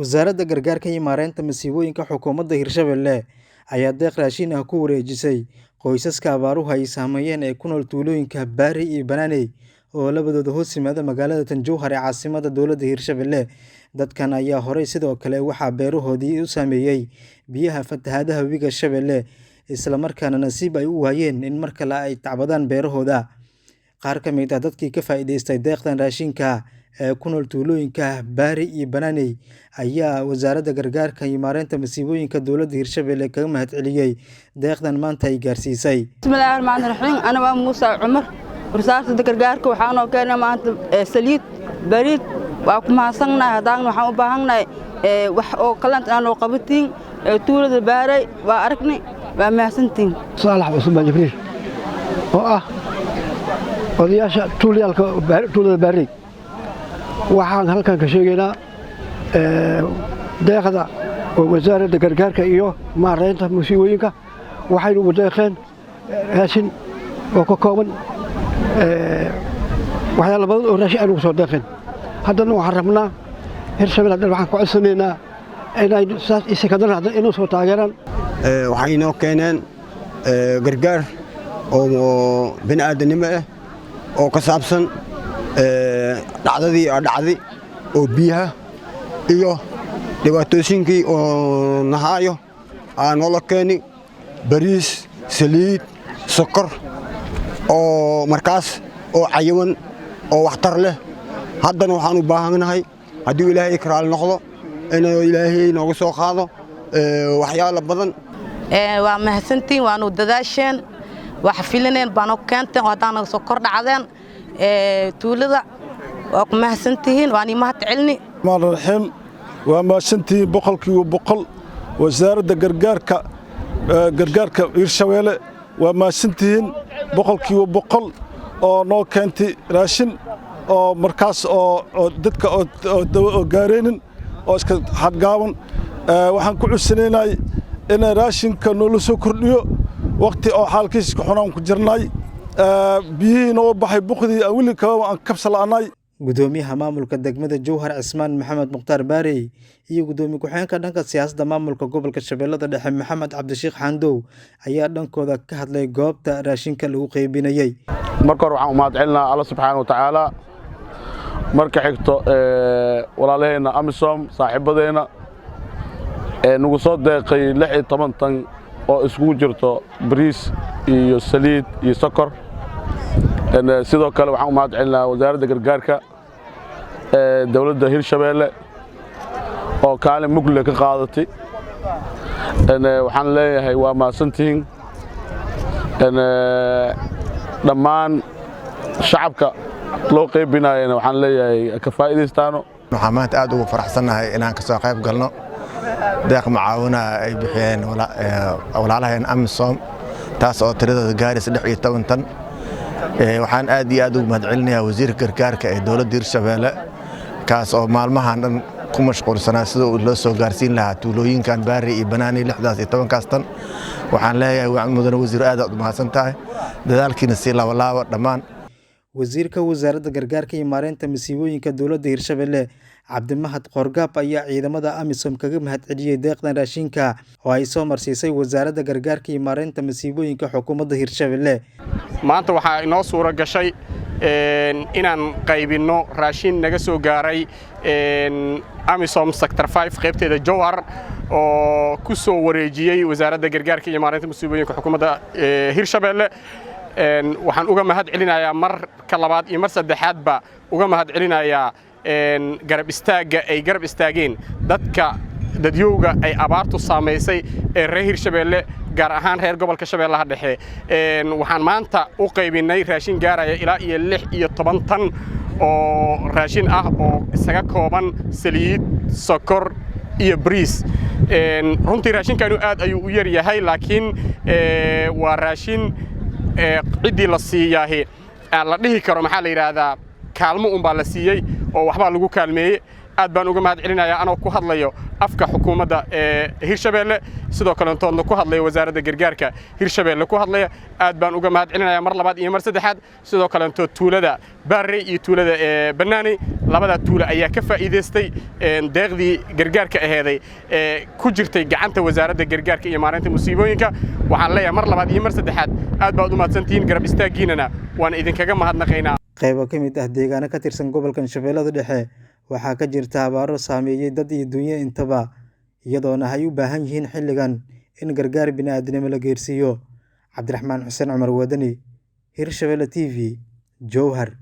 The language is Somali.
Wasaaradda Gargaarka iyo Maareynta Masiibooyinka Xukuumadda Hirshabelle ayaa deeq raashin ah ku wareejisay qoysaska abaaruhu ay saameeyeen ee ku nool tuulooyinka Bari iyo Bananey oo labadooda hoos yimaada magaalada Tanjouhar ee caasimadda dowladda Hirshabelle. Dadkan ayaa horay sidoo kale waxaa beerahoodii u saameeyay biyaha fatahaadda webiga Shabeelle, isla markaana nasiib ay u waayeen in mar kale ay tacbadaan beerahooda. Qaar ka mid ah dadkii ka faa'iidaystay deeqdan raashinka ee ku nool tuulooyinka Bari iyo Bananey ayaa Wasaaradda Gargaarka iyo Maareynta Masiibooyinka dowladda Hirshabelle kaga mahadceliyay deeqdan maanta ay gaarsiisay. Bismillaahi Rahmaani Rahiim. Ana waa Muusa Cumar. Wasaaradda gargaarka waxaa noo keenay maanta saliid, bariid. Waa ku mahadsannahay. Haddaan waxaan u baahannahay wax oo kalanta aan noo qabatiin tuulada Baaray waa aragnay, waa mahadsantiin. Saalax Cusmaan Jibriil oo ah odayaasha tuulayaalka tuulada Baarey, waxaan halkan ka sheegaynaa deeqda oo Wasaaradda Gargaarka iyo Maareynta Musiibooyinka waxaynu ugu deeqeen raashin oo ka kooban waxyaalo badan oo raashin aynu ugu soo deeqeen. Haddana waxaan rabnaa Hirshabelle, haddana waxaan ku codsanaynaa inay saas isakadan haddana inuu soo taageeraan. Waxay inoo keeneen gargaar oo bini aadamnimo ah oo ka saabsan dhacdadii dhacday oo biyaha iyo dhibaatooyinkii oo nahaayo aa noola keeni bariis, saliid, sokor oo markaas oo cayawan oo waxtar leh. Haddana waxaan u baahannahay, haddii Ilaahay ka raali noqdo, inuu Ilaahay nooga soo qaado waxyaalo badan. Waa mahadsantiin, waanu dadaasheen, wax filineen baano keenteen oo haddaan naga soo kor dhacdeen tuulada. Waa ku mahadsantihiin, waan ii mahad celini. Raxiim, waa mahadsantihiin 100%. Wasaaradda Gargaarka Hirshabeelle waa mahadsantihiin 100% oo noo keentay raashin oo markaas oo dadka oo gaaraynin oo iska xadgaaban. Waxaan ku cudsanaynay in raashinka noola soo kordhiyo waqti oo xaalkiis iska xunaan ku jirnay, biyihiina u baxay, buqdii aan weli kaba aan kabsa la'anay. Gudoomiyaha maamulka degmada Jowhar Cismaan Maxamed Mukhtaar Baarey iyo gudoomiye ku-xigeenka dhanka siyaasadda maamulka gobolka Shabeellada Dhexe Maxamed Cabdishiikh Xandow ayaa dhankooda ka hadlay goobta raashinka lagu qaybinayay. Marka hore waxaan u mahad celinaa Alla subxaana wa tacaala. Marka xigto, walaalaheenna AMISOM, saaxiibadeenna ee nagu soo deeqay 16 tan oo isugu jirto bariis iyo saliid iyo sokor. Sidoo kale waxaan u mahad celinaa Wasaaradda Gargaarka ee dowladda Hirshabeelle oo kaalin mugle ka qaadatay. Waxaan leeyahay waa mahadsantihiin. Dhammaan shacabka loo qaybinayana waxaan leeyahay ka faa'iidaystaano. Waxaan maanta aad ugu faraxsannahay inaan ka soo qayb galno deeq mucaawinaha ay bixiyeen walaalaheen AMISOM, taas oo tiradooda gaaraysa 16 tan. Waxaan aad iyo aad ugu mahadcelinayaa wasiirka gargaarka ee dowladda Hirshabeelle, kaas oo maalmahan dhan ku mashquulsanaa sida uu loo soo gaarsiin lahaa tuulooyinkan Baari iyo Banaani 16-kaas tan. Waxaan leeyahay, mudane wasiir, aad aad u mahadsan tahay, dadaalkiina sii laabalaaba dhammaan. Wasiirka Wasaaradda Gargaarka iyo Maareynta Masiibooyinka dowladda Hirshabelle Cabdimahad Qoorgaab ayaa ciidamada AMISOM kaga mahadceliyay deeqdan raashinka oo ay soo marsiisay Wasaaradda Gargaarka iyo Maareynta Masiibooyinka Xukuumadda Hirshabelle. Maanta waxaa inoo suura gashay inaan qaybinno raashin naga soo gaaray AMISOM Sector 5 qaybteeda Jowhar oo ku soo wareejiyey Wasaaradda Gargaarka iyo Maareynta Masiibooyinka Xukuumadda Hirshabelle. Waxaan uga mahad celinayaa mar ka labaad iyo mar saddexaadba uga mahad celinayaa garab istaagga ay garab istaageen dadka dadyowga ay abaartu saamaysay ee reer Hirshabeelle, gaar ahaan reer gobolka Shabeellaha Dhexe. Waxaan maanta u qaybinnay raashin gaaraya ilaa iyo 16 tan oo raashin ah oo isaga kooban saliid, sokor iyo bariis. Runtii raashinkanu aad ayuu u yar yahay, laakiin waa raashin ciddii la siiyaahi la dhihi karo, maxaa la yidhaahdaa, kaalmo unbaa la siiyey oo waxbaa lagu kaalmeeyey. Aad baan uga mahad celinayaa anoo ku hadlayo afka xukuumadda ee Hirshabeelle, sidoo kalentoodna ku hadlaya Wasaaradda Gargaarka Hirshabeelle ku hadlaya. Aad baan uga mahad celinayaa mar labaad iyo mar saddexaad. Sidoo kalentood tuulada Baarey iyo tuulada ee Bannaani Labadaa tuulo ayaa ka faa'iidaystay deeqdii gargaarka aheeday ee ku jirtay gacanta Wasaaradda Gargaarka iyo Maareynta Musiibooyinka. Waxaan leeyahay mar labaad iyo mar saddexaad, aad baad u mahadsantihiin, garab istaaggiinana waan idinkaga mahadnaqaynaa. Qaybo ka mid ah deegaano ka tirsan gobolka Shabeellada Dhexe waxaa ka jirta abaaro saameeyay dad iyo dunyo intaba, iyadoona ay u baahan yihiin xilligan in gargaar bini'aadantinimo la gaarsiiyo. Cabdiraxmaan Xuseen Cumar Wadani, Hirshabelle TV, Jowhar.